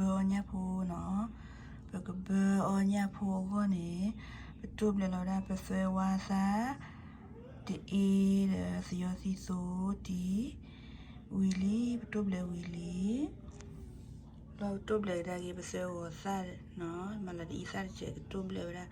ပကဘၢအီၣ်ညၣ်ဖိနီၤ. ပကဘၢအီၣ်ညၣ်ဖိအဂီၢ်န့ၣ် ပတိၢ်ဘျဲးလီၤဝဲဒၣ်ပသွဲဝါသၣ် တအ့ဒီးသယီၤသံသိတံၢ် ဝံၤလံ, ပတိၢ်ဘျဲးဝံၤလံ. ဘျီပတိၢ်ဘျဲးကဒါက့ၤပသွဲဂီၤသၣ်နီၤ, မၤလီၤတအံသၣ်တစဲး ကတိၢ်ဘျဲးဝဲဒၣ် ပ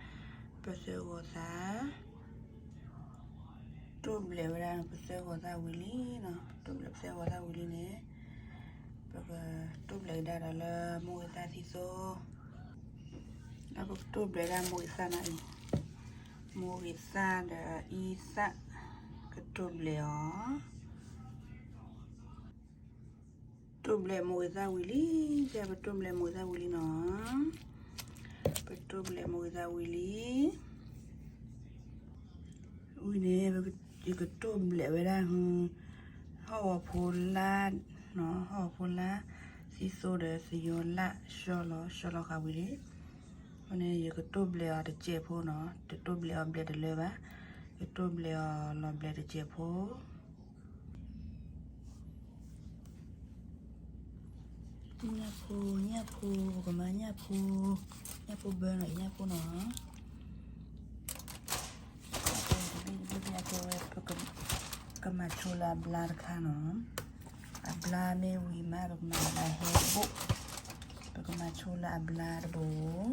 သွဲဂီၤသၣ် တိၢ်ဘျဲးဝဲဒၣ်ပသွဲဂီၤသၣ်ဝံၤလံနီၤ, တိၢ်ဘျဲးပသွဲဂီၤသၣ်ဝံၤလံန့ၣ် ပကတိၢ်ဘျဲးကဒါဒီးလၢမိၢ်ဂ့ၤသၣ်သံသိ, ဒီးပကတိၢ်ဘျဲးဒၣ်မိၢ်ဂ့ၤသၣ်နီၤအံၤ, မိၢ်ဂ့ၤသၣ်ဒီးအံသၣ် ကတိၢ်ဘျဲးအီၤ တိၢ်ဘျဲးမိၢ်ဂ့ၤသၣ်ဝံၤလံ, ပတိၢ်ဘျဲးမိၢ်ဂ့ၤသၣ်ဝံၤလံနီၤ, ပတိၢ်ဘျဲးမိၢ်ဂ့ၤသၣ်ဝံၤလံ. ဝံၤန့ၣ် ယကတိၢ်ဘျဲးဝဲဒၣ် ဟီၣ်ဝီၤဖိလါ, ဟီၣ်ဝီၤဖိလါ သံသိဒီးသယီၤလၣ် ဆှီလီၤ, ဆှီလီၤဃာ်ဝံၤလံ. အဃိန့ၣ် ယကတိၢ်ဘျဲးအီၤတစဲးဖိနီၤ, တတိၢ်ဘျဲးအီၤဘျဲးတလၢဘၣ်, ယတိၢ်ဘျဲးအီၤလီၤဘျဲးတစဲးဖိ ညၣ်ဖိ, ညၣ်ဖိ, ပကမၤညၣ်ဖိ, ညၣ်ဖိဘၢနီၤ, ညၣ်ဖိနီၤ. ပကမၤဆိလၢအဘျါတခါနီၤ. အဘျါမ့ၢ်ဝံၤမး ပကမၤလၢအဟဲတဘိၣ်, ပကမၤဆိလၢအဘျါတဘိၣ်.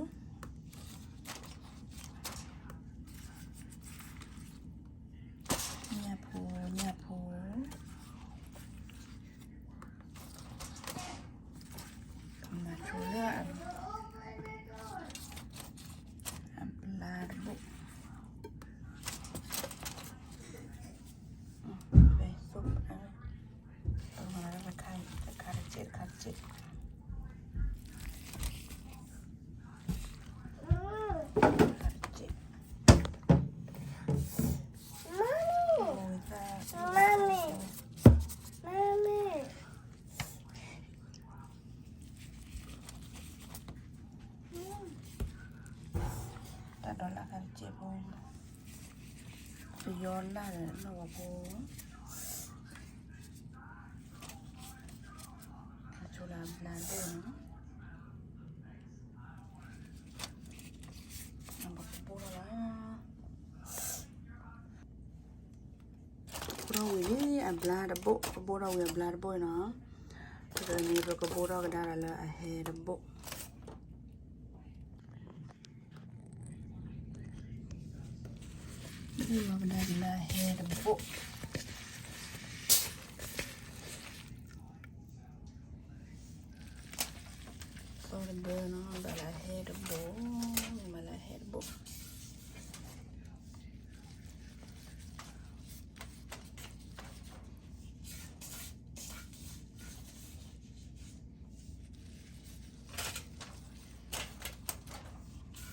ညၣ်ဖိ, ညၣ်ဖိ, မၤဆိလၢအဘျါတဘိၣ်. တၢ်ဒီးလၢ်ခါတစဲးဖိ, ပယီၤလၢ်ဒီးနီၢ်ဝီၤဖိ, ဆိလၢအဘျါဒိၣ်နီၤ, ပကဘိၣ်ထီၣ်လီၤ. ဘိၣ်ထီၣ်ဝံၤလံ အဘျါတဘိၣ်, ပဘိၣ်ထီၣ်ဝံၤအဘျါတဘိၣ်နီၤ, တနံၤပကဘိၣ်ထီၣ်ကဒါဒီးလၢအဟဲတဘိၣ်, ဘိၣ်လီၤကဒါက့ၤလၢအဟဲတဘိၣ်. သီတဘၢနီၤ ဘၣ်လၢအဟဲတဘိၣ်, မ့ၢ်ဘၣ်လၢအဟဲတဘိၣ်. ဘိၣ်ထီၣ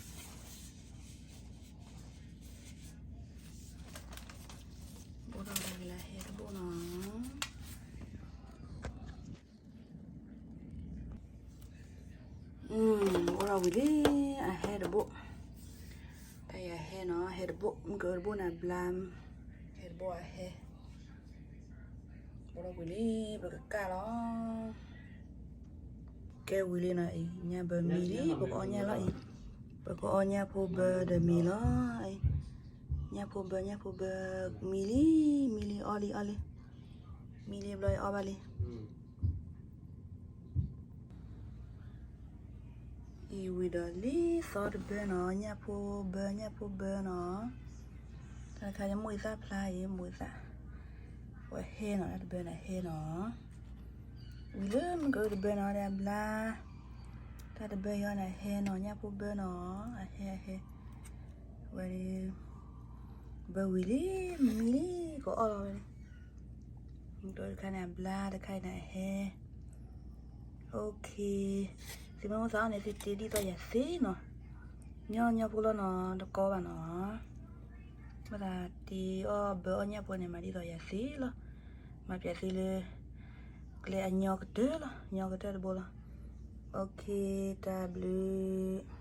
်ကဒါက့ၤလၢအဟဲတဘိၣ်နီၤ. အိၣ်ထီၣ်ဝံၤလံ အဟဲတဘိၣ်, တၢ်အံၤအဟဲနီၤ, ဟဲတဘိၣ်, မ့ၢ်ကတဘိၣ်န့ၣ်အဘျါ, ဟဲတဘိၣ်အဟဲ, ဘိၣ်ထီၣ်ဝံၤလံ ပကကၢ်လီၤ. ကဲဝံၤလံနီၤအံၤ ညၣ်ဘၢမံလံ ပကအီၣ်ညၣ်လီၤအံၤ, ပကအီၣ်ညၣ်ဖိဘၢဒီးမံလီၤအံၤ, ညၣ်ဖိဘၢ ညၣ်ဖိဘၢ, မံလံ မံလံ အီၣ်လံ အီၣ်လံ, မံလံဘျီအီၣ်ဘၣ်လံ. အံၤဝံၤဒီးလံသီတဘၢနီၤ, ညၣ်ဖိဘၢ ညၣ်ဖိဘၢနီၤ. တၢ်တခါယမိၢ်အံသၣ်ဖျါအံၤ မိၢ်အံသၣ်, ဝဲဟဲနီၤ တၢ်တဘၢန့ၣ်ဟဲနီၤ. ဝံၤလၢမ့ၢ်ကတဘၢနီၤဒီးအဘျါ, တၢ်တဘၢအံၤန့ၣ်ဟဲနီၤ ညၣ်ဖိဘၢနီၤ, အဟဲအဟဲ, ဝဲဒၣ်, ဘၢဝံၤလံ, မံလံ, ကအီၣ်လီၤဝဲလံ. မ့ၢ်ကတခါန့ၣ်အဘျါ တခါအံၤန့ၣ်အဟဲ. အိၣ်ခ့, သုမ့ၢ်အိၣ်သးအီၤန့ၣ် သုတ့ဒ်သိးယၤသ့နီၤ. ညီညီဖိလီၤနီၤ တကီဘၣ်နီၤ. မ့ၢ်သးတ့အီၣ်ဘၢအီၣ်ညၣ်ဖိန့ၣ် မၤဒ်သိးယၤသ့လီၤ. မၤပျဲသ့လၢ ကျဲအညီကတၢၢ်လီၤ, ညီကတၢၢ်တဘိလီၤ. အိၣ်ခ့, တၢ်ဘျုး.